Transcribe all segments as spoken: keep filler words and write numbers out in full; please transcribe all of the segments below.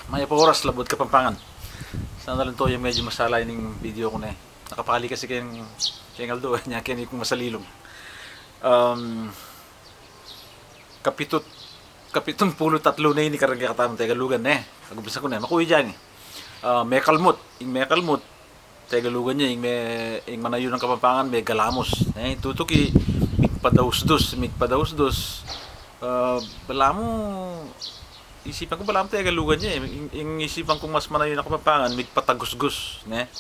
Mayap a oras, Labuad Kapampangan. Sana lang to yung medyo masala ining video ku ne. Nakapali kasi keng, keng aldo, nya keni kung masalilung. Um, kapitut, kapitun pulu't tatlu ne ini kareng kekatamung Tegalugan, ne. Pag-umpisa ku ne, makuya dyan, e. Ah, mekalmut, ing mekalmut, Tegalugan ya, ing me-, ing manayun a Kapampangan, megalamus. Ne, tutuki, migpadausdus, migpadausdus. Ah, balamu, isipan ku balamu Tegalugan ya, e. Ing, ing isipan kung mas manayun a Kapampangan, migpatagusgus, ne.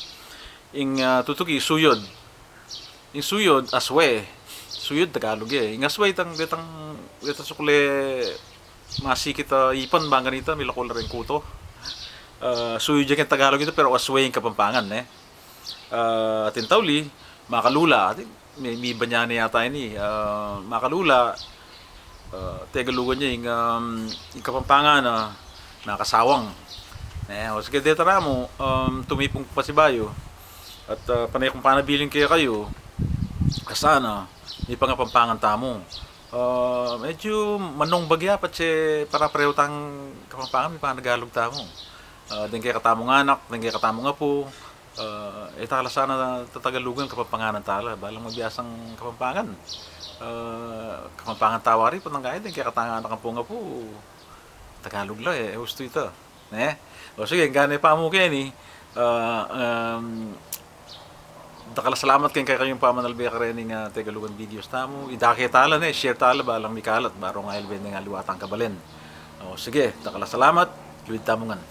Ing, ah, tutuki, suyud. Ing suyud, aswe. Suyud, Tagalug ya, e. Ing aswe, itang, detang, detang sukle masikit a ipan, bang ganita, milakul la reng kuto. Ah, suyud ya keng Tagalug ita, pero aswe ing Kapampangan, ne. Ah, atin tauli, makalula. Atin, me-, miba ne yata ini. Ah, makalula, ah, Tegalugan ya, ing, um, ing Kapampangan, ah, makasawang. Ne, o sige, deta namu, um, tumipung pasibayu. At, ah, pane kung panabilin kekayu, a sana, mipangapampangan tamu. Ah, medyu manung bagya, patse para parehu tang Kapampangan, mipanagalug tamu. Ah, deng kekatamung anak, deng kekatamung apu, ah, e tala sana tatagalugan, Kapampanganan tala, balang mabiasang Kapampangan. Ah, Kapampangan ta wari, pota kaya deng kekatang anak ampong apu, Tagalug la, e, e ustu ita. Ne? O sige, ngana pa mu keni, ah, um, dakal a salamat keng kekayung pamanalbe karening, ah, Tegalugan videos tamu. Idake tala, ne, share tala, balang mikalat, bang rung ailbe deng aliwa tang kabalen. O sige, dakal a salamat, luid tamu ngan.